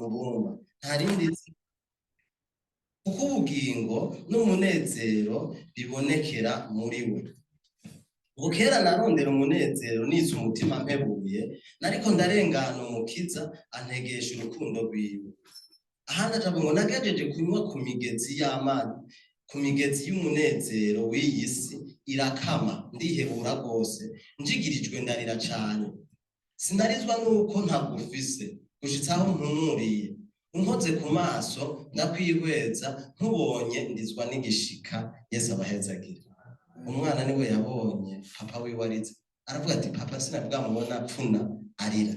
Mbumba nta rindi zina, kuko ubugingo n'umunezero bibonekera muri we. Ubu kera narondera umunezero nitse umutima mpebuye, nariko ndarengana Umukiza antegesha urukundo rwiwe. Ahandi acavuga ngo nagejeje kunywa ku migezi y'amazi, ku migezi y'umunezero w'iyi si irakama, ndihebura rwose, njigirijwe ndarira cane. Sinarizwa nuko ntagufise gushitsa aho mpumuriye, unkoze ku maso ndakwihweza, nkubonye ndizwa n'igishika. Yesu abahezagire. Umwana niwe yabonye papa wiwe arize, aravuga ati: "Papa, sinavuga mubona pfuna arira."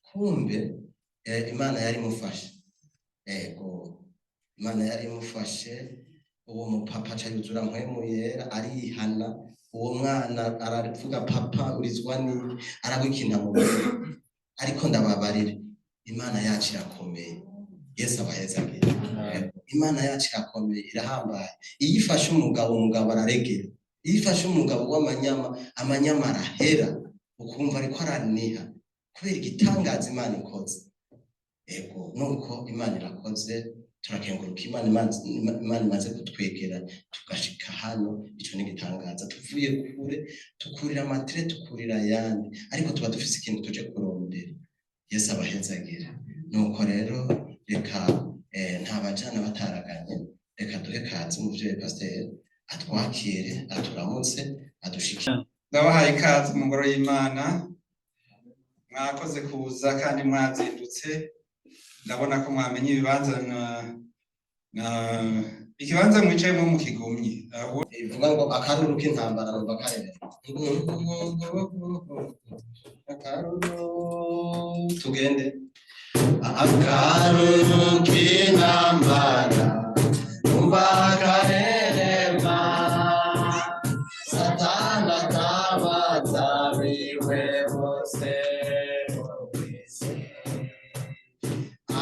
Kumbe Imana yari imufashe. Ego, Imana yari imufashe. Uwo mupapa aca yuzura Mpwemu Yera, arihana. Uwo mwana aravuga: "Papa, urizwa n'iki?" Arabikina mu mutwe. Ariko ndababarire, Imana yacu irakomeye. Yesu abahezagire. Imana yacu irakomeye, irahambaye. Iyo ifashe umugabo, umugabo araregera. Iyo ifashe umugabo w'amanyama, amanyama arahera, ukumva ariko araniha kubera igitangaza Imana ikoze. Ego, nuko Imana irakoze, turakenguruka Imana. Imana imaze kutwegera tugashika hano, ico ni igitangaza. Tuvuye kure, tukurira amatire, tukurira ayandi, ariko tuba dufise ikintu tuje kurondera. Yesu abahezagire. Nuko rero reka nta bajana bataraganye, reka duhe kaze umuvyeyi pasiteri atwakire, aturamutse, adushikire. Ndabahaye ikaze mu ngoro y'Imana. Mwakoze kuza kandi mwazindutse. Ndabona ko mwamenye ibibanza na ikibanza mwicayemo mukigumye. Aho ivuga ngo akaruru k'intambara numva karere akaruru, tugende. Akaruru k'intambara numva karerema, Satani atabaza biwe bose bo kw'isi,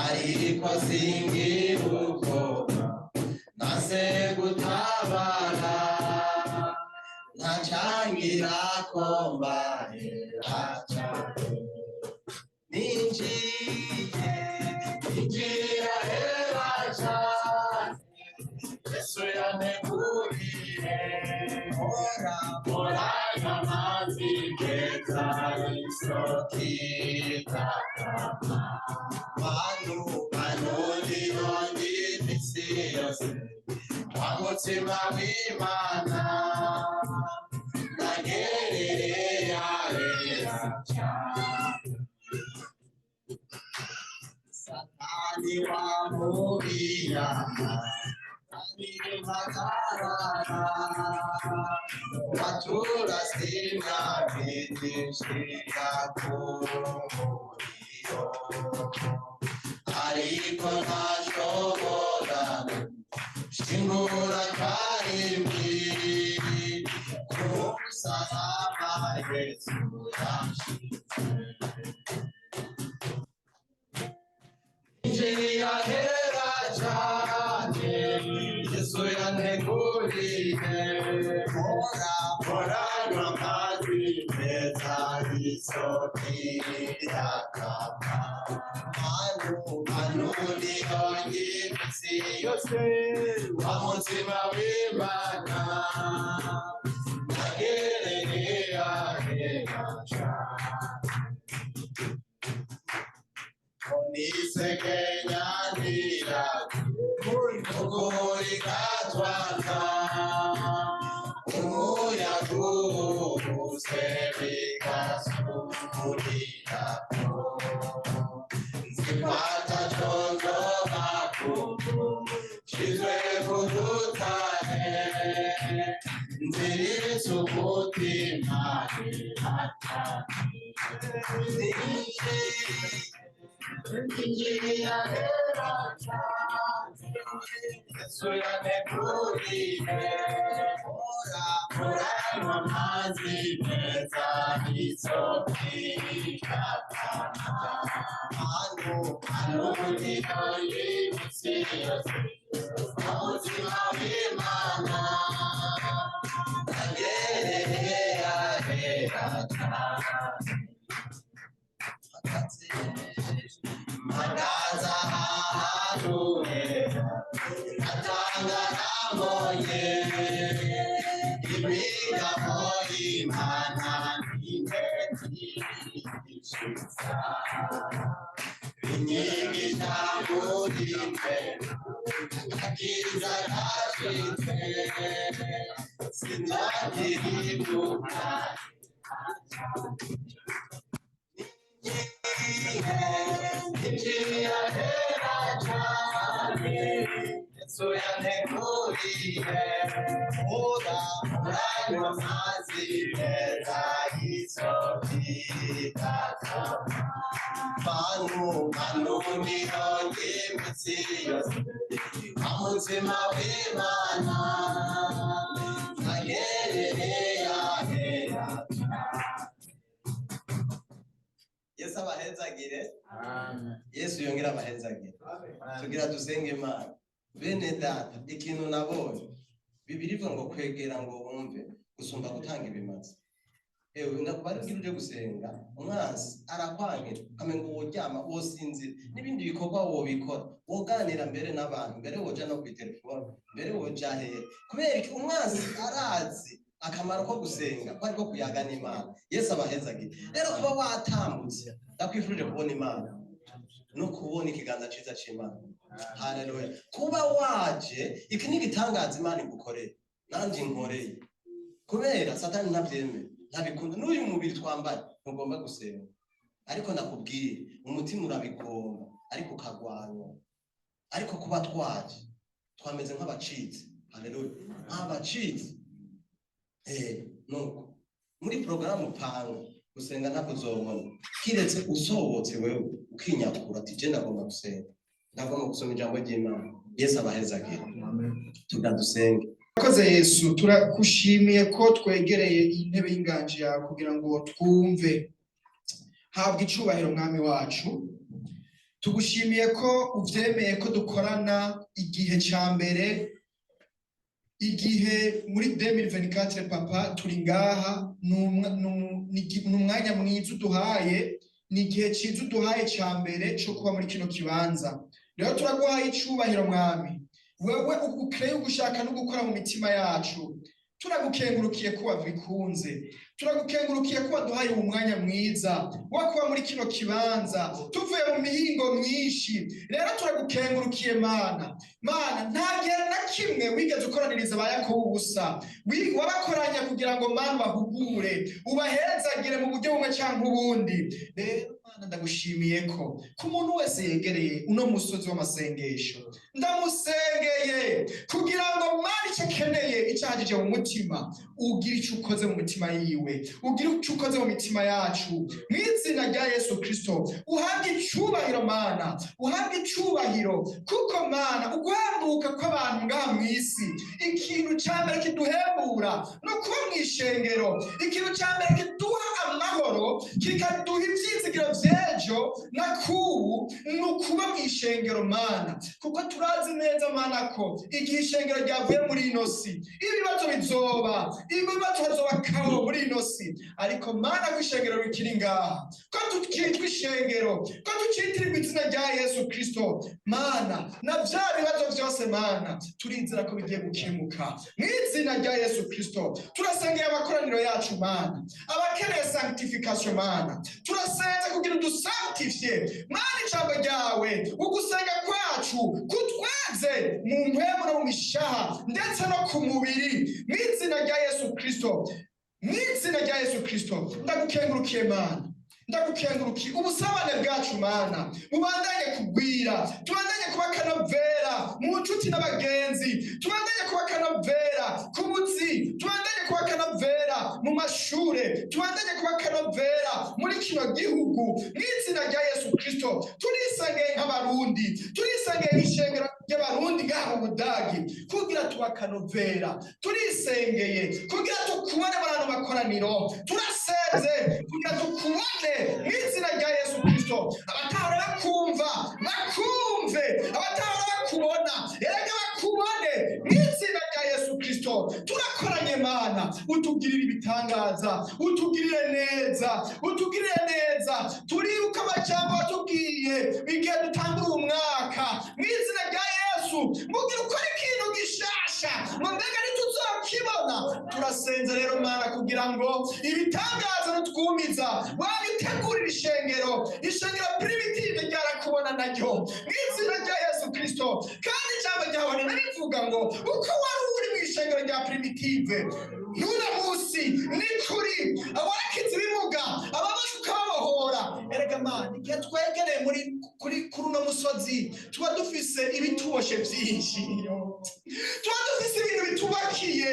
ariko singira ubwoba, nase gutabara, ntacangira ko mbahera cane. Ninjiye, ninjira hera cane Yesu yaneguriye, mpora mporana amazi meza y'isoko idakama. Manu manu ndiyo ndi imisi yose wa mutima w'Imana, nagerere ahera cane. Satani wamubiyana impagarara, watura sinabidishika ku muriro, ariko ntashobora shingura karimbi ku musaraba Yesu yashize. Injira hera cane Yesu yanteguriye, mpora mporanywa amazi meza y'isoko idakama. Manu manu niyo y'iminsi yose wa mutima w'Imana, nagereye ahera cane. Onisekenyanira ukuri katwaka, umuyaga uhuze bigasurirako, nzifata conzoba shizwe kudutare, nziritse umutima. Injira hera cane Yesu yaneguriye, mpora mporanywa amazi meza y'isoko idakama. Manu manu niyo y'iminsi yose umutima w'Imana, nagereye ahera cane. Mpagaze. Iwacu atanga nabonye imigabo y'Imana n'ingenzi inyigisha muri twe agakiza kashitse sinzakiribuka. Injiye ahera cane, Yesu yanteguriye ura uranywa amazi meza y'isoko. Bantu bantu mirongo imitsi yose umutima w'Imana agerere ahera. Yesu abahezagire. Yesu yongera abahezagire. Tugira dusenge Imana. Bene data, ikintu nabonye, Bibiliya ivuga ngo kwegera ngo wumve gusumba gutanga ibimazi. Ewe, ndakubari ubwira uje gusenga, umwansi arakwangira, ukamenga woryama, wosinzira, n'ibindi bikorwa wobikora, woganira mbere n'abantu, mbere woja no kw'itelefone, mbere woja hehe. Kubera iki? Umwansi arazi akamaro ko gusenga, ko ariko kuyaga n'Imana. Yesu abahezagire. Rero kuba watambutse, ndakwifurije kubona Imana no kubona ikiganza ciza c'Imana. Haleluya. Kuba waje, iki ni igitangaza Imana igukoreye, nanje inkoreye. Kubera Satani ntavyemera, ntabikunda. N'uyu mubiri twambaye ntugomba gusenga, ariko nakubwiye umutima urabigomba ariko ukagwanywa. Ariko kuba twaje, twameze nk'abacitse. Haleluya, nk'abacitse. Nuko muri porogaramu panga gusenga ntabwo uzobona kiretse usohotse wewe ukinyakura ati: "Je ndagomba gusenga, ndagomba gusoma ijambo ry'Imana." Yesu abahezagire. Tuga dusenge. Murakoze Yesu, turakushimiye ko twegereye intebe y'inganji yawe kugira ngo twumve. Habwa icubahiro, Mwami wacu. Tugushimiye ko uvyemeye ko dukorana igihe ca mbere, igihe muri 2024. Papa, turi ngaha, ni umwanya mwiza uduhaye, ni igihe ciza uduhaye ca mbere co kuba muri kino kibanza. Rero turaguhaye icubahiro, Mwami, wewe ukreye ugushaka no gukora mu mitima yacu. Turagukengurukiye ko wabikunze, turagukengurukiye ko waduhaye uwo mwanya mwiza wo kuba muri kino kibanza tuvuye mu mihingo myinshi. Rero turagukengurukiye, Mana. Mana, nta gihe na kimwe wigeze ukoraniriza aba Yakobo ubusa. Wabakoranya kugira ngo, Mana, ubahugure, ubahezagire mu buryo bumwe cyangwa ubundi. Rero Mana, ndagushimiye ko ku muntu wese yegereye uno musozi w'amasengesho, ndamusengeye kugira ngo, Mana, icyo akeneye, icyo mu mutima, ugire icyo ukoze mu mitima yiwe, ugire icyo ukoze mu mitima yacu, mu izina rya Yesu Kristo. Uhabwe icubahiro, Mana, uhabwe icubahiro, kuko, Mana, uguhembuka kw'abantu ngaha mu isi, ikintu cya mbere kiduhembura no kuba mu ishengero. Ikintu cya mbere kiduha amahoro, kikaduha ibyizigiro vy'ejo na kubu, ni ukuba mu ishengero, Mana, kuko turazi neza, Mana, ko igihe ishengero ryavuye muri ino si, ibibazo bizoba, ibibazo hazoba kawo muri ino si. Ariko Mana, ko ishengero rikiri ngaha, ko tukitwa ishengero, ko tucitirirwa izina rya Yesu Kristo, Mana, na vya bibazo vyose, Mana, turizera ko bigiye gukemuka mu izina rya Yesu Kristo. Turasengera amakoraniro yacu, Mana, abakeneye sanctification. Mana, turasenze kugira udusanctifie. Mana, ijambo ryawe, ugusenga kwacu kutweze mu mpwemu no mu mishaha ndetse no ku mubiri, mu izina rya Yesu Kristo, mu izina rya Yesu Kristo. Ndagukengurukiye, Mana, ndagukengurukiye. Ubusabane bwacu, Mana, bubandanye kugwira, tubandanye kuba akanovera mu nshuti n'abagenzi, tubandanye kuba akanovera ku buzi, tubandanye kuba akanovera mu mashure, tubandanye kuba akanovera muri kino gihugu, mu izina rya Yesu Kristo. Turisengeye nk'Abarundi, turisengeye nk'ishengero ry'Abarundi ngaha mu Budagi kugira tuba akanovera. Turisengeye kugira tukubone muri ano makoraniro, turasenze kugira tukubone mu izina rya Yesu Kristo. Abatahora bakumva bakumve, abatahora bakubona erega bakubone, mu izina rya Yesu Kristo. Turakoranye, Mana, utugirire ibitangaza, utugirire neza, utugirire neza. Turibuka amajambo watubwiye igihe dutangura uwu mwaka, mu izina Yesu, mugira ukora ikintu gishasha, ngo mbega ntituzokibona. Turasenze rero Mana kugira ngo ibitangaza nutwumiza wabitegurira ishengero, ishengero primitive ryarakubona naryo mu izina rya Yesu Kristo. Kandi ijambo ryawe rinarivuga ngo uko wari uri mu ishengero rya primitive n'uno munsi ni kuri abarakiza ibimuga, ababasha ukababohora. Erega Mana, igihe twegereye muri kuri uno musozi tuba dufise ibituboshe byinshi, tuba dufise ibintu bitubakiye,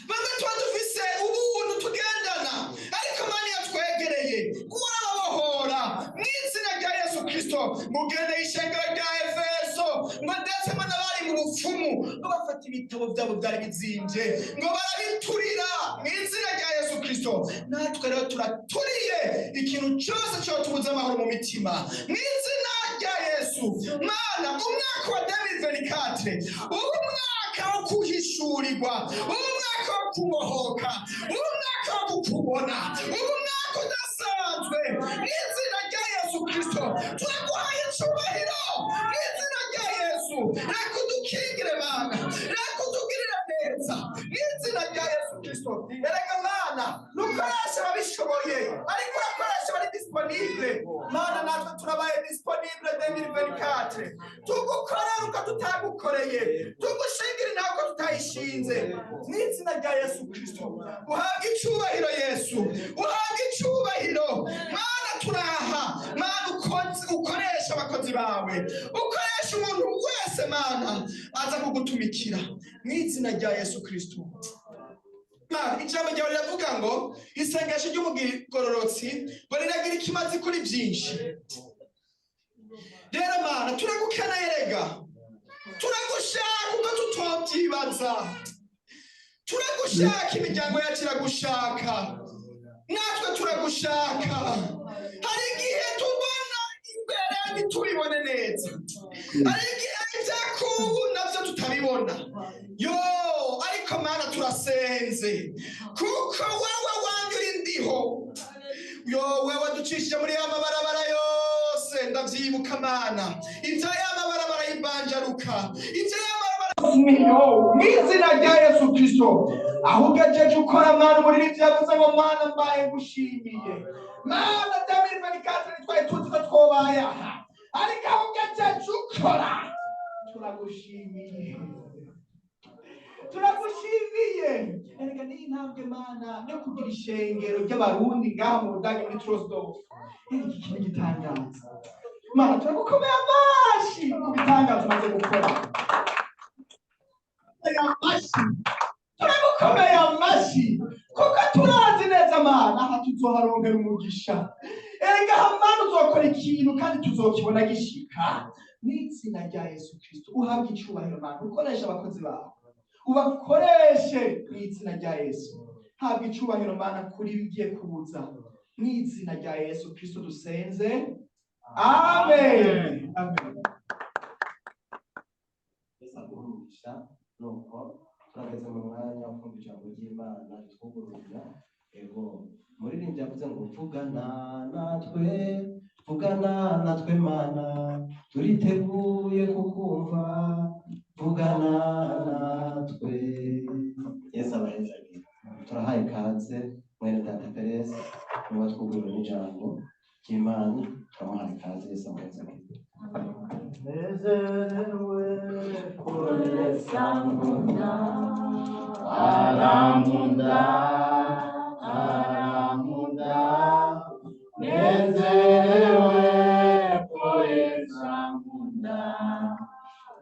bamwe tuba dufise ubuntu tugendana, ariko Mana iyo twegereye urababohora mu izina rya Yesu Kristo. Mugendeye ishengero rya Efeso, ngo ndetse ngo n'abari mu bupfumu ngo bafata ibitabo byabo byari bizimvye ngo barabiturira mu izina rya Yesu Kristo. Natwe rero turaturiye ikintu cyose cyotubuza amahoro mu mitima mu izina rya Yesu. Mana, umwaka wa 2024 uba umwaka wo kuhishurirwa, uba umwaka wo kubohoka, uba umwaka wo kukubona, uba umwaka udasanzwe mu izina rya Yesu Kristo. Turaguhaye icubahiro mu izina rya Yesu. Reka udukingire Mana, reka utugirire neza mu izina rya Yesu Kristo. Erega Mana, nukoresha ababishoboye, ariko urakoresha abari disponible. Mana, natwe turabaye disponible 2024, tugukorera uko tutagukoreye, tugushingira intawe uko tutayishinze mu izina rya Yesu Kristo. Uhabwe icubahiro Yesu, uhabwe icubahiro Mana. Turaha Mana, ukoresha abakozi bawe, ukoresha umuntu wese Mana aza kugutumikira mu izina rya Yesu Kristo. Mana, ijambo ryawe riravuga ngo isengesho ry'umugororotsi ngo riragira ikimazi kuri byinshi. Rero Mana, turagukeneye, rega turagushaka uko tutobyibaza, turagushaka, imiryango yacu iragushaka, natwe turagushaka. Hari igihe tubona imbere ntitubibone neza, hari igihe ibyakubu nabyo tutabibona yo, ariko Mana turasenze kuko wewe wanjye uri ndiho yo, wewe ducishije muri ya mabarabara yose. Ndavyibuka Mana, ibyo ya mabarabara y'Ibanjaruka, ibyo ya mabarabara yo, mu izina rya Yesu Kristo. Aho ugejeje ukora Mana, umuririmbyi yavuze ngo Mana mbaye ngushimiye. Mana, 2024 ntitwari tuzi ko twobaye aha, ariko aho ugejeje ukora turagushimiye, turagushimiye. Erega ni intambwe Mana yo kugira ishengero ry'Abarundi ngaha mu Budage muri Troisdorf. Erega iki kintu gitangaza Mana, turagukomeye amashi ku bitangaza umaze gukora. Amashi, turagukomeye amashi kuko turazi neza Mana aha tuzoharonkera umugisha. Erega aha Mana uzokora ikintu kandi tuzokibona gishika mu izina rya Yesu Kristo. Uhabwe icubahiro Mana, ukoresha abakozi bawe, ubakoreshe mu izina rya Yesu. Habwa icubahiro Mana kuri bigiye kuza mu izina rya Yesu Kristo dusenze, amen, amen. Yesu aguhe umugisha. Nuko turageze mu mwanya wo kumva ijambo ry'Imana ritwugururira. Ego, umuririmbyi yavuze ngo vugana natwe, vugana natwe Mana, turiteguye kukumva, vugana natwe. Yesu abahezagire. Turahaye ikaze mwene data Perez, niwe twugurura n'ijambo ry'Imana. Turamuhaye ikaze, Yesu amuhezagire. Nezerewe ko Yesu ankunda, arankunda, arankunda. Nezerewe ko Yesu ankunda,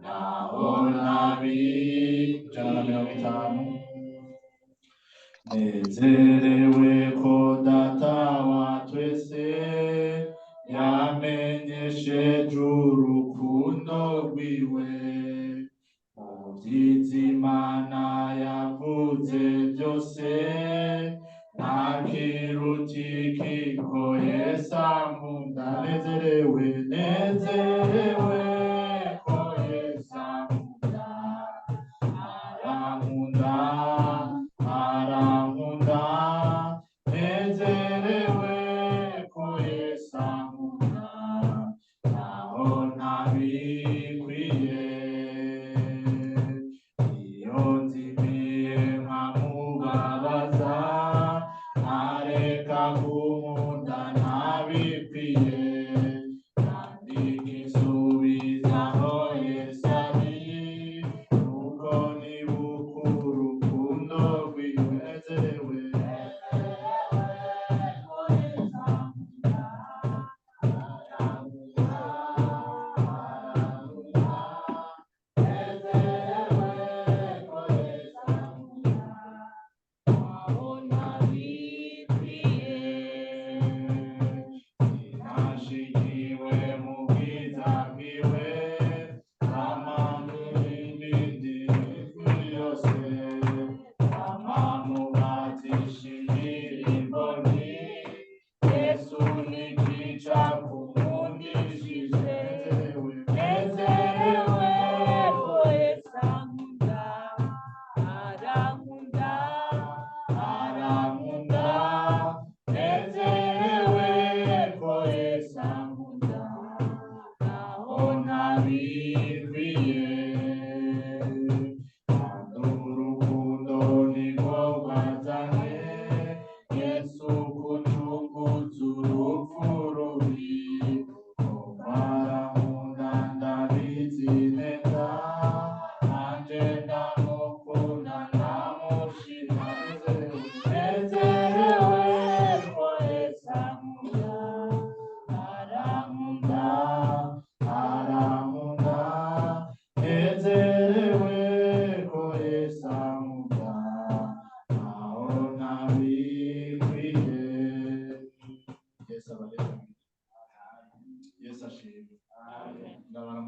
naho nabi 150. Nezerewe ko Data wa twese yamenyesheje urukundo rwiwe, mu vyiza Imana yavuze byose nta kiruta ko Yesu ankunda. Nezerewe, nezerewe ko Yesu ankunda, arankunda, arankunda. Nezerewe ko Yesu ankunda, naho ntabikwiye.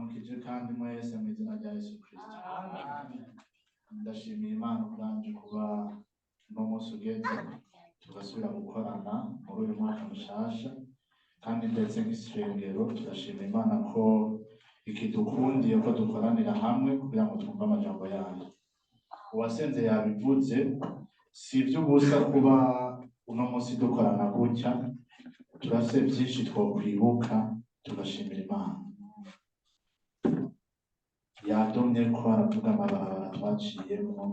Ndabaramukije kandi mwese mu izina rya Yesu Kristo. Ndashimiye Imana ubwanje kuba uno munsi ugeze tugasubira gukorana muri uyu mwaka mushasha, kandi ndetse nk'isengero turashima Imana ko ikidukundiye ko dukoranira hamwe kugira ngo twumve amajambo yayo. Uwasenze yabivuze, si iby'ubusa kuba uno munsi dukorana gutya. Turafise byinshi twokwibuka tugashimira Imana. Yadomye ko aravuga amabarabara twaciyemwo,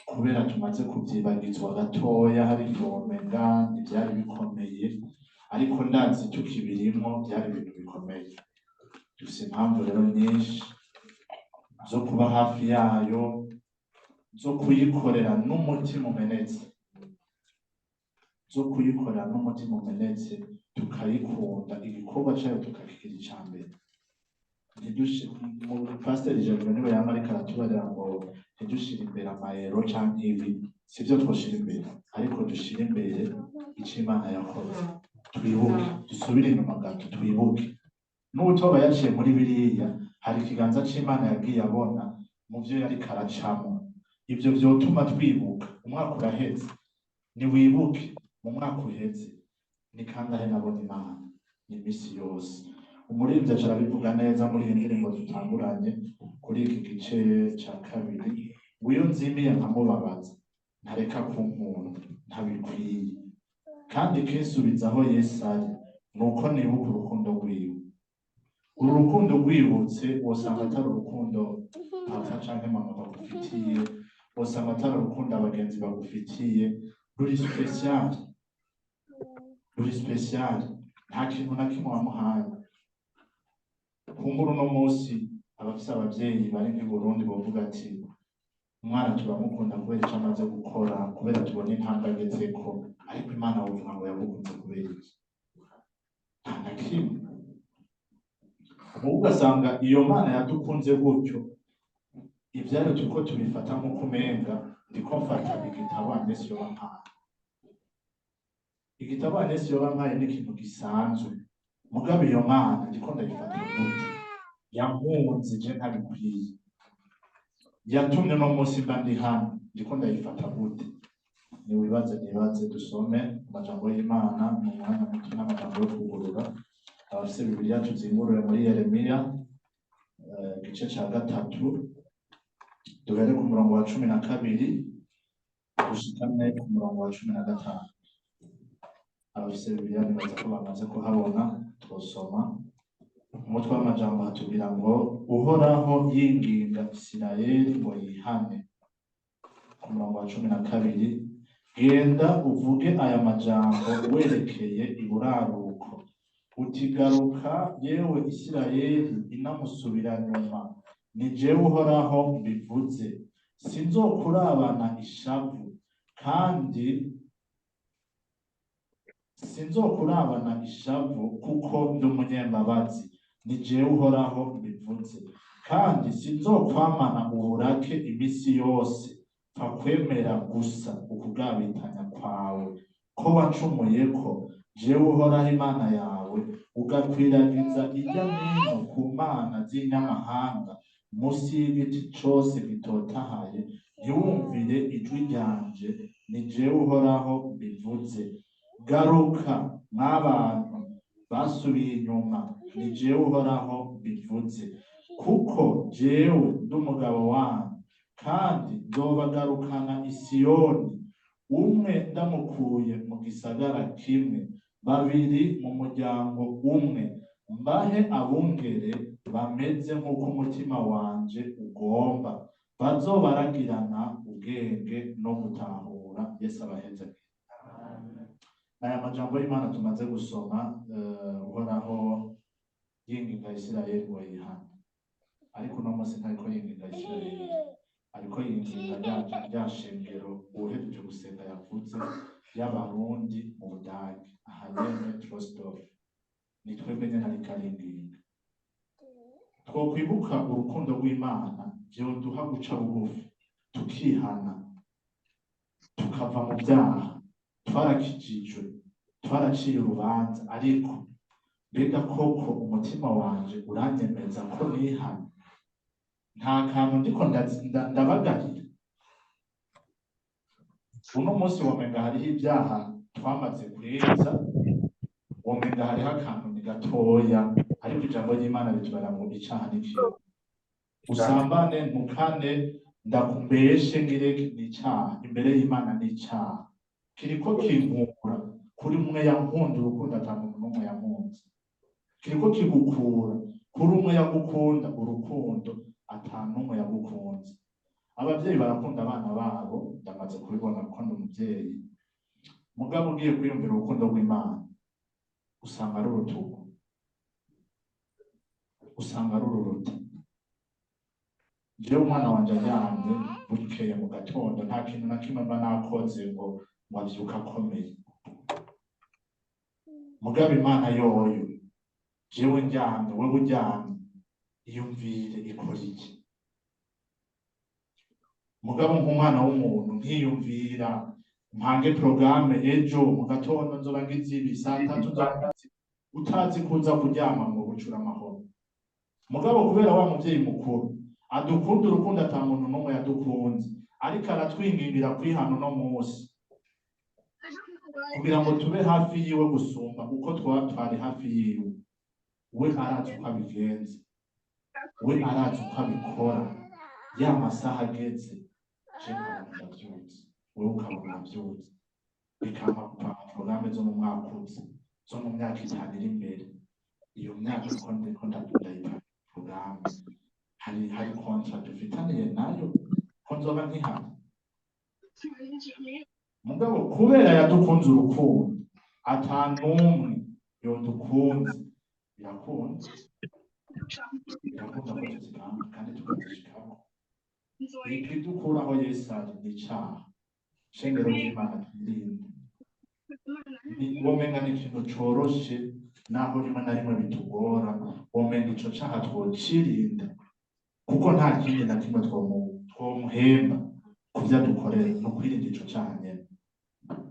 kubera tumaze kuvyibagizwa gatoya, hari womenga ntivyari bikomeye, ariko ndazi tukibirimwo byari ibintu bikomeye. Dufise impamvu rero nyinshi zo kuba hafi yayo, zo kuyikorera n'umutima umenetse, zo kuyikorera n'umutima umenetse, tukayikunda, igikorwa cayo tukakigira ica mbere. Pasiteri Janvier niwe yama ariko aratubarira ngo ntidushire imbere amayero canke ibi, sivyo twoshira imbere, ariko dushire imbere ico Imana yakoze. Twibuke, dusubire inyuma gato, twibuke n'uwutoba yaciye muri biriya, hari ikiganza c'Imana yagiye abona mu vyo yariko aracamwo. Ivyo vyotuma twibuka. Umwaka uraheze, niwibuke mu mwaka uheze ni kangahe nabona Imana? Ni imisi yose. Umuririmbyi aca arabivuga neza muri iyi ndirimbo dutanguranye kuri iki gice ca kabiri, ngo iyo nzimiye nkamubabaza, ntareka kunkunda ntabikwiye, kandi kinsubiza aho Yesu ari nuko nibuka urukundo rwiwe. Uru rukundo rwibutse, wosanga atari urukundo papa canke mama bagufitiye, wosanga atari urukundo abagenzi bagufitiye. Ruri spécial, ruri spécial. Nta kintu na kimwe wamuhaye. Kumbura uno munsi abafise abavyeyi bari nk'i Burundi bovuga ati: "Umwana turamukunda kubera ico amaze gukora, kubera tubona intambwe agezeko." Ariko Imana wovuga ngo yagukunze kubera iki? Nta na kimwe. Ubu ugasanga iyo Mana yadukunze gutyo, ibyayo turiko tubifata nk'uko umenga ndiko mfata igitabo Agnes yoba ampaye. Igitabo Agnes yoba ampaye ni ikintu gisanzwe, mugabo iyo Mana ndiko ndayifata gute? Yankunze je ntabikwiye, yatumye uno munsi mba ndi hano, ndiko ndayifata gute? Niwibaze, nibaze. Dusome amajambo y'Imana mu mwanya muto n'amajambo yo kugurura. Abafise Bibiliya tuzingurure muri Yeremiya, igice ca 3, duhere ku murongo wa 12 dushikane ku murongo wa 15. Abafise Bibiliya nibaza ko bamaze kuhabona, twosoma. Umutwe w'amajambo hatubwira ngo: "Uhoraho yinginga Isirayeli ngo yihane." Ku murongo wa 12: "Genda uvuge aya majambo werekeye iburaruko, uti: Garuka yewe Isirayeli inamusubira nyuma, ni jewe Uhoraho mbivuze. Sinzokurabana ishavu, kandi sinzokurabana ishavu, kuko ndi umunyembabazi, ni jewe Uhoraho mbivuze. Kandi sinzokwamana uburake imisi yose. Pfa kwemera gusa ukugabitanya kwawe ko wacumuyeko jewe Uhoraho Imana yawe, ugakwiragiza irya nino ku mana z'inyamahanga munsi y'igiti cose gitotahaye, ntiwumvire ijwi ryanje, ni jewe Uhoraho mbivuze. Garuka mw'abantu basubiye inyuma, ni jewe Uhoraho mbivuze, kuko jewe ndi umugabo wanyu, kandi nzobagarukana i Siyoni, umwe ndamukuye mu gisagara kimwe, babiri mu muryango umwe, mbahe abungere bameze nk'uko umutima wanje ugomba, bazobaragirana ubwenge no gutahura." Yesu abahezagire. Aya majambo y'Imana tumaze gusoma, Uhoraho yinginga Isirayeli ngo yihane. Ariko uno munsi ntariko yinginga Isirayeli, ariko yinginga rya shengero uwuhejeje gusenga yavuze, y'Abarundi mu Budage, aha nyene Troisdorf. Ni twebwe nyene ariko aringinga. Twokwibuka urukundo rw'Imana, vyoduha guca bugufi, tukihana, tukava mu vyaha. Twarakijijwe, twaraciye urubanza, ariko Mbega koko umutima wanje uranyemeza ko nihanye, nta kantu ndiko ndabagarira? Uno munsi womenga hariho ibyaha twamaze kweza, womenga hariho akantu ni gatoya, ariko ijambo ry'Imana ritubara ngo icaha ni kibi. Usambane, ntukane, ndakumbeshe, ngireke, ni icaha imbere y'Imana, ni icaha kiriko kinkura kuri umwe yankunda urukundo ata muntu n'umwe yankunze, kiriko kigukura kuri umwe yagukunda urukundo ata n'umwe yagukunze. Abavyeyi barakunda abana babo, ndamaze kubibona kuko ndi umuvyeyi. Mugabo ugiye kwiyumvira urukundo rw'Imana, usanga ari urutugu, usanga ari ururuta. Jewe umwana wanje aryamye bukeye mu gatondo, nta kintu na kimwe mba nakoze ngo avyuke akomeye. Mugabo Imana yoyo, jewe ndyamye, wewe uryamye, iyumvire ikora iki? Mugabo nk'umwana w'umuntu nkiyumvira mpange porogaramu, ejo mu gatondo nzoba ngize ibi, saa 3 nzoba ngize ibi. Utazi kuza kuryama ngo bucura amahoro. Mugabo kubera wa muvyeyi mukuru adukunda urukundo ata muntu n'umwe yadukunze, ariko aratwingingira kwihana uno munsi kugira ngo tube hafi yiwe gusumba uko twaba twari hafi yiwe. We arazi uko abigenza, we arazi uko abikora. Ya masaha ageze, je nkabona ndavyutse, wewe ukabona uravyutse, bikampa gupanga porogaramu zo mu mwaka uza, zo mu myaka 5 iri imbere. Iyo myaka uko ndiko ndayipanga porogaramu, hari contrat dufitaniye nayo ko nzoba nkihari. Mugabo kubera yadukunze urukundo ata n'umwe yodukunze, birakunda, birakunda ko tuzipanga kandi tukazishikako. Ikidukuraho Yesu ari ni icaha. Shengero ry'Imana, twirinde. Womenga ni ikintu coroshe, naho rimwe na rimwe bitugora. Womenga ico caha twocirinda, kuko nta kindi na kimwe twomuhemba kuvyo adukorera, ni ukwirinda ico caha nyene.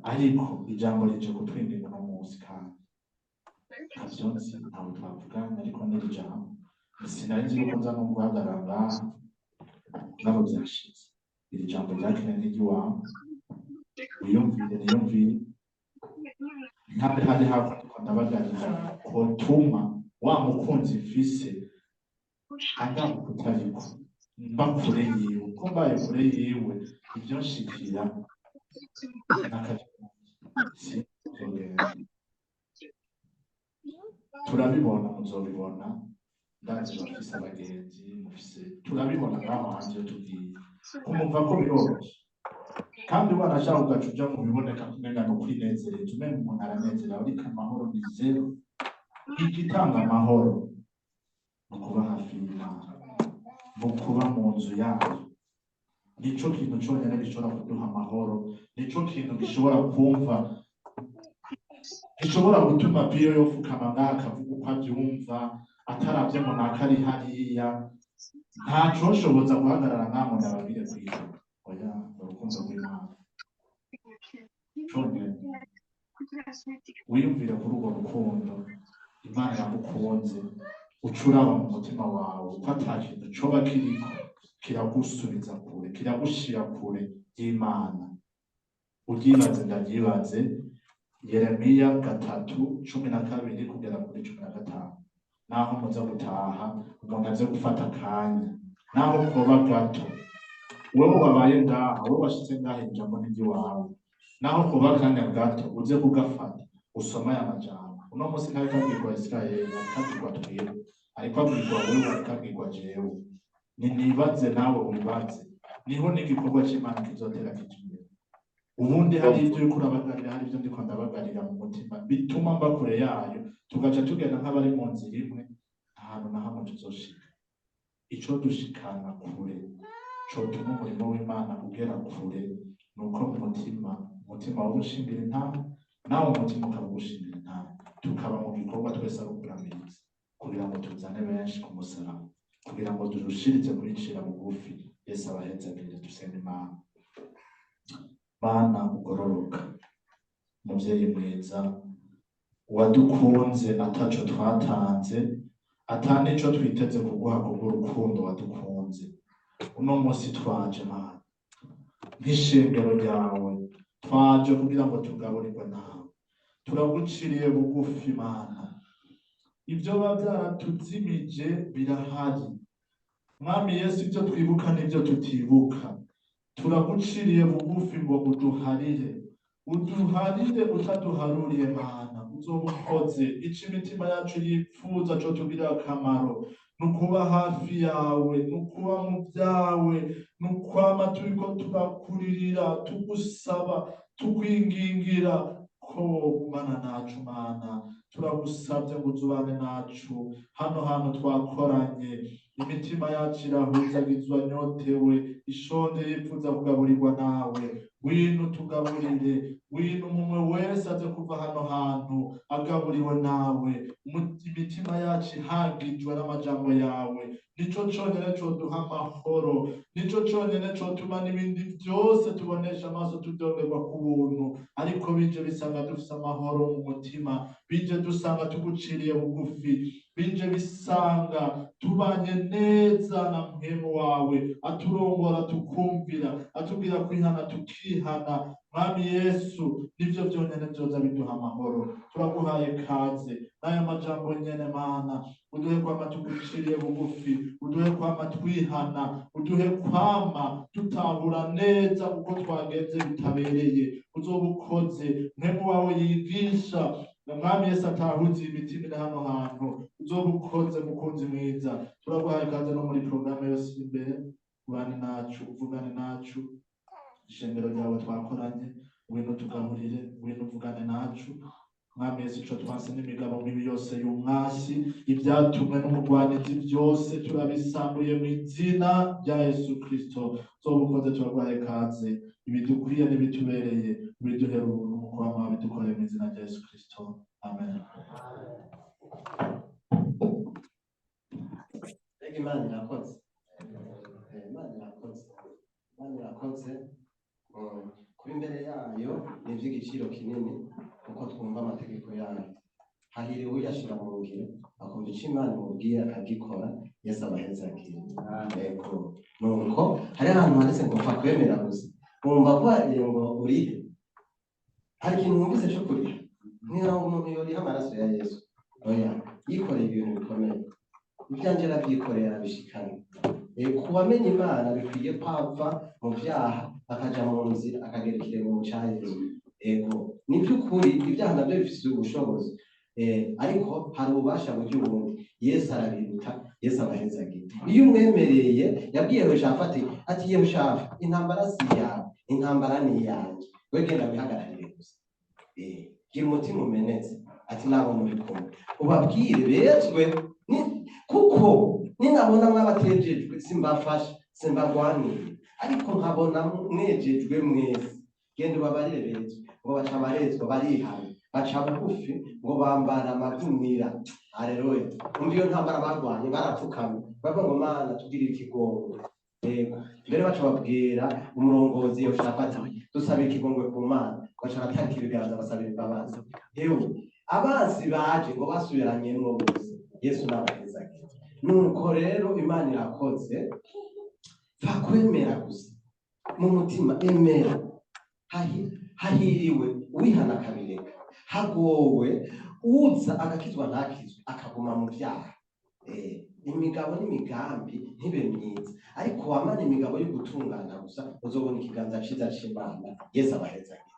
Ariko ijambo rije kutwinginga uno munsi, kandi ntavyo nzi, ntabwo twavuganye, ariko n'iri jambo sinari nzi yuko nza no guhagarara ngaha, ngabo vyashitse. Iri jambo ryakire n'iry'iwawe, wiyumvire, niyumvire ntambe hari hakurya ndabagarira kotuma wa mukunzi mfise angana kutariko mba kure yiwe, ko mbaye kure yiwe ivyo nshikira n'akavyo. Turabibona, muzobibona, ndazi bafise abagenzi mufise, turabibona ngaho hanze iyo tugiye kumumva ko biroroshe. Kandi wanashaka ugaca uja mu biboneka kumenga no kwinezereza, umenga umuntu aranezerewe, ariko amahoro ni zéro. Igitanga amahoro ni ukuba hafi y'Imana, ni ukuba mu nzu yayo. Nico kintu conyene gishobora kuduha amahoro, nico kintu gishobora kumva, gishobora gutuma Piyo yofukama ngaha akavuga uko avyumva, ataravye ngo naka ari hariya. Ntacoshoboza guhagarara ngaha ngo ndababwire kw'ijoro. Oya, urukundo rw'Imana conyene. Wiyumvire kuri urwo rukundo Imana yagukunze, uca uraba mu mutima wawe ko ata kintu coba kiriko kiragusubiza kure, kiragushira kure y'Imana. Uryibaze, ndavyibaze. Yeremiya 3:12 kugera kuri 15. Naho muza gutaha, umuntu aze gufata akanya, naho koba gato. Wewe wabaye ngaha, wewe washitse ngaha, ijambo ni iry'iwawe. Naho koba akanya gato, uze kugafata usome aya majambo. Uno munsi ntariko abwirwa Isirayeli, ariko abwirwa twebwe, ariko abwirwa wewe, ariko abwirwa jewe. Ni nibaze, nawe wibaze, niho n'igikorwa c'Imana kizotera kija imbere. Ubundi hari ibyo uriko urabagarira, hari ibyo ndiko ndabagarira mu mutima bituma mba kure yayo, tugaca tugenda nk'abari mu nzira imwe, ahantu na hamwe tuzoshika. Ico dushikana kure, cotuma umurimo w'Imana ugera kure, ni uko mu mutima, umutima wo gushingira intahe, nawe umutima ukaba ugushingira intahe, tukaba mu gikorwa twese ari ukuramiriza, kugira ngo tuzane benshi ku musaraba, kugira ngo turushirize kwicira bugufi. Yesu abahezagire. Dusenga Imana. Mana ugororoka, muvyeyi mwiza. Wadukunze ataco twatanze, ata n'ico twiteze kuguha kubw'urukundo wadukunze. Uno munsi twaje, Mana, nk'ishengero ryawe, twaje kugira ngo tugaburirwe nawe. Turaguciriye bugufi, Mana. Ibyo biba byaratuzimije birahari, Mwami Yesu, ibyo twibuka n'ibyo tutibuka. Turaguciriye bugufi ngo uduharire, uduharire utaduharuriye, Mana, uzoba ukoze ico imitima yacu yipfuza. Co tugirira akamaro ni ukuba hafi yawe, ni ukuba mu byawe, ni ukwama turiko turakuririra, tugusaba, tukwingingira ko wogumana nacu. Mana, turagusabye ngo uzubane nacu hano hantu twakoranye. Imitima yacu irahuzagizwa, nyotewe, ishonje, yipfuza kugaburirwa nawe. Ngwino tugaburire, ngwino umwe wese aze kuva hano hantu agaburiwe nawe, imitima yacu ihagijwe n'amajambo yawe. Nico conyene coduha amahoro, nico conyene cotuma n'ibindi byose tubonesha amaso tudongerwa ku buntu. Ariko bije bisanga dufise amahoro mu mutima, bije dusanga tuguciriye bugufi, bije bisanga tubanye neza na mpwemu wawe aturongora tukumvira, atubwira kwihana tukihana. Mwami Yesu, nivyo vyonyene vyoza biduha amahoro. Turaguhaye kaze n'aya majambo nyene, Mana. Uduhe kwama tuguciriye bugufi, uduhe kwama twihana, uduhe kwama tutahura neza uko twagenze bitabereye. Uzoba ukoze. Mpwemu wawe yigisha na Mwami Yesu atahuza imitima iri hano hantu. Uzoba ukoze, mukunzi mwiza. Turaguhaye kaze no muri porogaramu yose iri imbere. Ubane nacu, uvugane nacu. Ishengero ryawe twakoranye, ngwino tugaburire, ngwino uvugane nacu, Mwami Yesu. Ico twanse n'imigabo mibi yose y'umwasi, ibyatumwe n'umugwanizi byose turabisambuye mu izina rya Yesu Kristo. Uzoba ukoze, turaguhaye kaze. Ibidukwiye n'ibitubereye ubiduhere ubuntu nk'uko wama wabidukoreye, mu izina rya Yesu Kristo, amen. Mbega Imana irakoze! Imana irakoze, Imana irakoze. Kuba imbere yayo ni iby'igiciro kinini, kuko twumva amategeko yayo. Hahiriwe uyashira mu ngiro, akumva icyo Imana imubwiye akagikora. Yesu abahezagire. Yego, nuko hari ahantu handitse ngo pfa kwemera gusa. Wumva ko ngo urihe, hari ikintu wumvise cyo kuriha? Niba umuntu yoriha amaraso ya Yesu, oya, yikoreye ibintu bikomeye. Ibyanjye arabyikoreye, arabishikana. Ku bamenya Imana bikwiye ko ava mu byaha akaja mu nzira, akagera ikirenge mu ca Yesu. Ego, ni by'ukuri ibyaha nabyo bifite ubushobozi. Ariko hari ububasha burya ubundi Yesu arabiruta. Yesu abahezagira. Iyo umwemereye, yabwiye Yehoshafati ati: "Yehoshafati, intambara si iyawe, intambara ni iyanjye. We genda wihagararire gusa. Gira umutima umenetse," ati, "nabo muri kumwe ubabwire bezwe. Kuko ninabona mwabatejejwe simbafasha, simbagwanire, ariko nkabona mwejejwe mwese, genda ubabarire bezwe." Ngo baca barezwa, barihana, baca bugufi, ngo bambara amagunira. Aleluya! Umva, iyo ntambara barwanye barapfukamye, bavuga ngo: "Mana, tugirire ikigongwe." Yego, mbere baca babwira umurongozi Yehoshafati: "Dusaba ikigongwe ku Mana." Baca batarika ibiganza, basabira imbabazi. Hewe, abansi baje ngo basubiranyemwo bose. Yesu n'abahezagire. Nuko rero Imana irakoze. Pfa kwemera gusa mu mutima, emera. Hahiriwe uwihana akabireka, hagowe uza agakizwa ntakizwe, akaguma mu byaha. Imigabo n'imigambi ntibe myiza, ariko wamana imigabo yo gutungana gusa, uzobona ikiganza ciza c'Imana. Yesu abahezagire.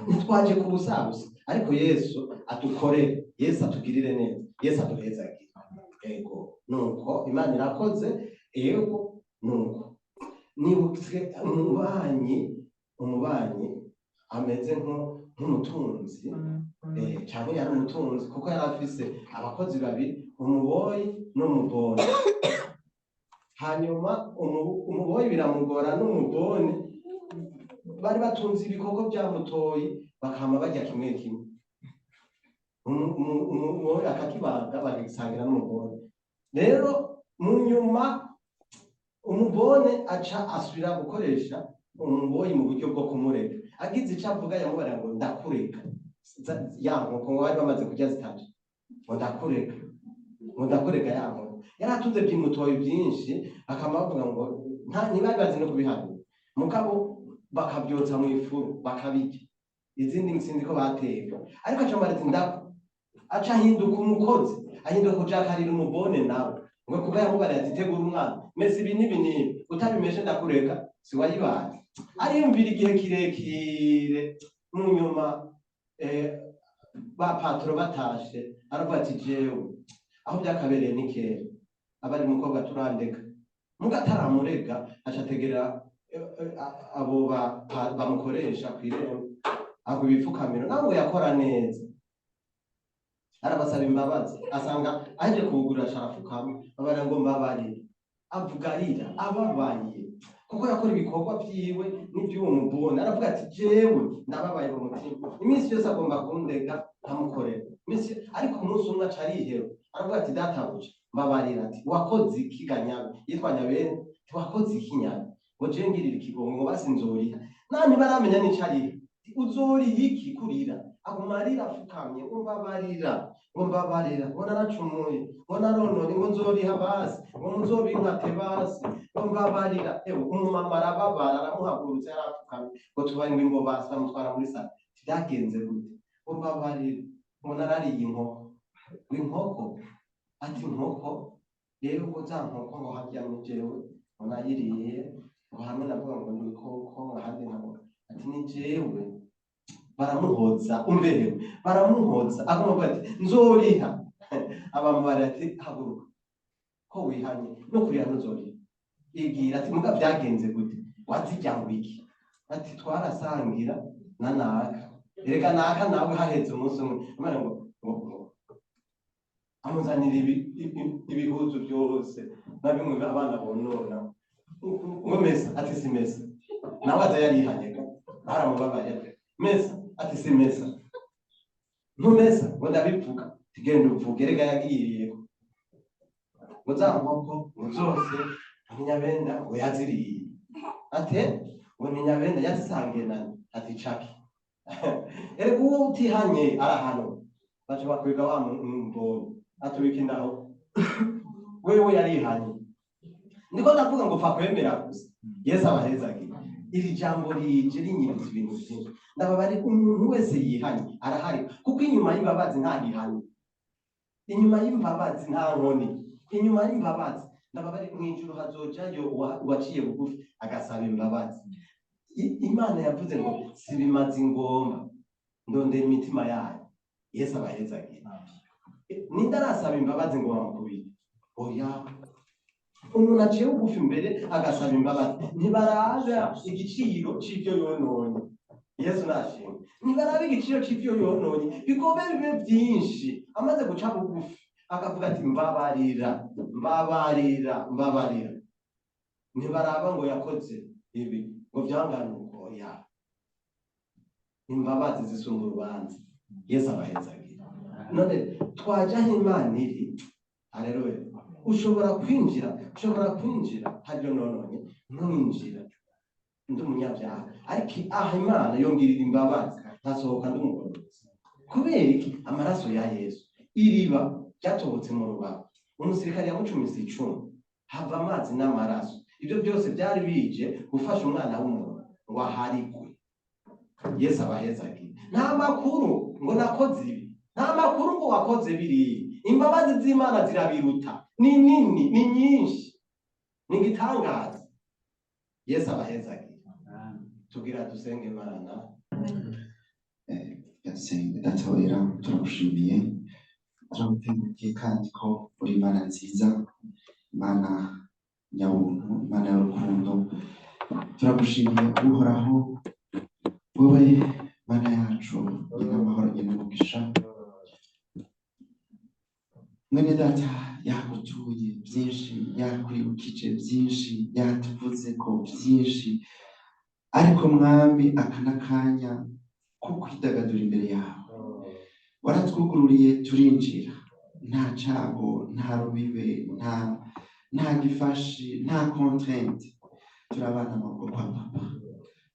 Ntitwaje ku busa busa, ariko Yesu adukorere, Yesu atugirire neza, Yesu aduhezagire. Ego, nuko Imana irakoze. Ego, nuko nibutse umubanyi ameze nk'umutunzi, cyangwa yari umutunzi, kuko yari afise abakozi babiri, umuboyi n'umubone. Hanyuma umuboyi biramugora n'umubone. Bari batunze ibikorwa bya mutoyi, bakama barya kimwe kimwe. Umuboyi akakibaga, bakagisangira n'umubone. Rero mu nyuma umubone aca asubira gukoresha umuboyi mu buryo bwo kumurega. Agize icyo avuga, yamubarira ngo: "Ndakurega." Ya nkoko ngo bari bamaze kurya zitatu, ngo ndakureka, ngo ndakureka. Ya nkoko yari atunze byimutoye byinshi, akaba bavuga ngo nta ntibari bazi no kubiharura, mugabo bakabyotsa mu ifuru bakabirya, izindi sinzi ko bateka. Ariko aca ati ndako, aca ahinduka umukozi, ahinduka kujakarira umubone nawe, ngo kuko yamubariye ati: "Tegura umwana, mesa ibi n'ibi n'ibi, utabimeshe ndakureka." Si wayibaye, ariyumvira igihe kirekire. Mu nyuma ba patron batashe, aravuga ati: "Jewe aho byakabereye ni kera, aba ari umukobwa turandeka." Muga ataramurega, aca ategera abo bamukoresha kw'irembo, agwa ibipfukamiro. Nawe ngo yakora neza, arabasaba imbabazi. Asanga aje kuwugurura, aca arapfukama, babara ngo: "Mbabarire." Avuga arira, ababaye, kuko yakora ibikorwa vyiwe n'ivy'uwo mubona. Aravuga ati: "Jewe ndababaye mu mutima, iminsi yose agomba kundega nkamukorera iminsi." Ariko umunsi umwe aca ariheba, aravuga ati: "Databuja, mbabarira." Ati: "Wakoze iki ga Nyabe?" Yitwa Nyabene. Ati: "Wakoze iki, Nyabe?" Ngo: "Jewe ngirira ikigongo." Ngo basi nzoriha nani, baramenya n'ico ariha. "Uzoriha iki kurira?" Aguma arira apfukamye, ngo: "Mbabarira," ngo: "Mbabarira," ngo: "Naracumuye," ngo: "Narononye," ngo: "Nzoriha basi," ngo: "Muzobinkate basi," ngo: "Mbabarira." Ewe, umumama arababara, aramuhagurutsa, yarapfukamye, ngo tubaye ngo basi, bamutwara muri sala. Byagenze gute? Ngo: "Mbabarira," ngo: "Narariye inkoko." Ngo: "Inkoko?" Ati: "Inkoko rero," ngo: "za nkoko," ngo: "haryamye jewe," ngo: "nayiriye," ngo: "hamwe navuga ngo ni ibikoko," ngo: "ahandi nkavuga ati ni jewe." Baramuhoza, umverewe, baramuhoza, aguma avuga ati: "Nzoriha." Abamubara ati: "Haguruka, ko wihanye no kuriha ntuzoriha." Ibwira ati: "Muga byagenze gute? Wazirya ngo iki?" Ati: "Twarasangira na naka." Erega naka nawe haheze umunsi umwe Imana ngo amuzanira ibihuzu byose na bimwe abana bonona, ngo: "Mesa." Ati: "Si mesa." Nawe aza yarihanye, baramubabaye. "Mesa." Ati: "Si mesa." "Ntumesa?" Ngo: "Ndabivuga." "Tugenda uvuge." Erega yagiriyeko ngo za nkoko ngo zose ni Nyabenda ngo yaziriye. Ate ngo ni Nyabenda yazisangiye nani? Ati: "Caki." Erega uwo utihanye arahanwa, baca bakwega wa mbonye atubika indaho. Wewe yarihanye. Ndiko ndavuga ngo pfa kwemera gusa. Yesu abahezagiye. Iri jambo rije rinyibutsa ibintu byinshi. Ndababare, umuntu wese yihanye arahari, kuko inyuma y'imbabazi nta gihano, inyuma y'imbabazi nta nkoni, inyuma y'imbabazi, ndababare, mu ijuru hazojayo uwaciye bugufi agasaba imbabazi. Imana yavuze ngo: "Sibimaze ingomba, ndondera imitima yayo." Yesu abahezagiye. Ninde arasaba imbabazi ngo bamukubite? Oya. Umuntu aciye bugufi imbere agasaba imbabazi, ntibaraba igiciro c'ivyo yononye. Yesu nashimwe. Ntibaraba igiciro c'ivyo yononye, bigobe bibe byinshi, amaze guca bugufi akavuga ati: "Mbabarira, mbabarira, mbabarira," ntibaraba ngo yakoze ibi ngo vyangane uko. Oya, imbabazi zisumba urubanza. Yesu abahezagira. None twaja aho Imana iri? Haleluya! Ushobora kwinjira, ushobora kwinjira haryo nononye, nkwinjira ndi umunyabyaha, ariko aha Imana yongirira imbabazi, nkasohoka ndi umugororotsi. Kubera iki? Amaraso ya Yesu. Iriba ryatobotse mu rubavu, umusirikare yamucumise icumu, hava amazi n'amaraso. Ibyo byose byari bije gufasha umwana w'umuntu ngo aharigwe. Yesu abahezagiye. Nta makuru ngo nakoze ibi, nta makuru ngo wakoze biriya. Imbabazi z'Imana zirabiruta, ni nini, ni nyinshi, ni igitangaza. Yesu abahezagiye. Tugira dusenge Imana. Senga. Data wera, turagushimiye, turagutengukiye kandi ko uri Imana nziza, Imana nyabuntu, Imana y'urukundo. Turagushimiye Uhoraho, wowe Mana yacu, nyina amahoro, nyina umugisha. Mwene data yagutuye byinshi, yakwibukije byinshi, yatuvuze ko byinshi, ariko Mwami, aka n'akanya ko kwidagadura imbere yawe. Waratwugururiye turinjira, nta cago, nta rubibe, nta gifashi, nta contrainte. Turabana amaboko kwa Papa.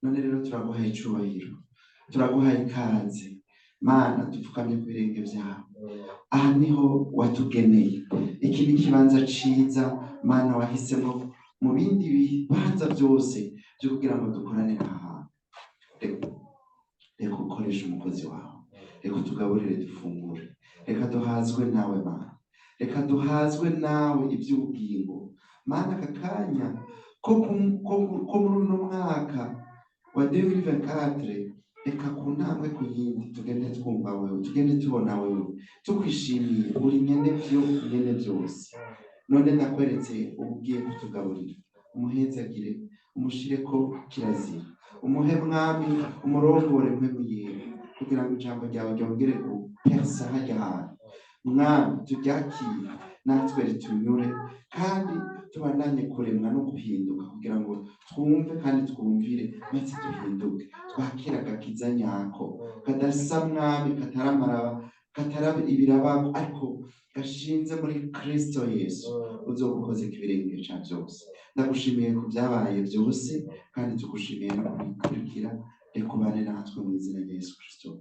None rero turaguhaye icubahiro, turaguhaye ikaze. Mana, dupfukamye ku birenge vyawe. Aha niho watugeneye, iki ni ikibanza ciza, Mana, wahisemo mu bindi bibanza byose byo kugira ngo dukorane aha hantu. Reka ukoreshe umukozi wawe, reka utugaburire dufungure, reka duhazwe nawe, Mana, reka duhazwe nawe iby'ubugingo. Mana, aka kanya ko muri uno mwaka wa 2024, reka ku ntambwe ku yindi tugende twumva wewe, tugende tubona wewe, tukwishimiye. Uri nyene vyo, nyene byose. None ndakweretse ubu ugiye kutugaburira, umuhezagire, umushireko kirazira, umuhe, Mwami, umurongore mpwemu yera, kugira ngo ijambo ryawe ryongere gupersa harya hantu. Mwami, turyakire natwe ritunyure, kandi tubandanye kuremwa no guhinduka, kugira ngo twumve kandi twumvire, maze duhinduke, twakire agakiza nyako kadasa, Mwami, kataramaraba, kataraba ibirabako, ariko gashinze muri Kristo Yesu. Uzogukoze ibirenge ca byose. Ndagushimiye ku byabaye byose, kandi tugushimiye no kubikurikira. Reka ubane natwe mu izina rya Yesu Kristo.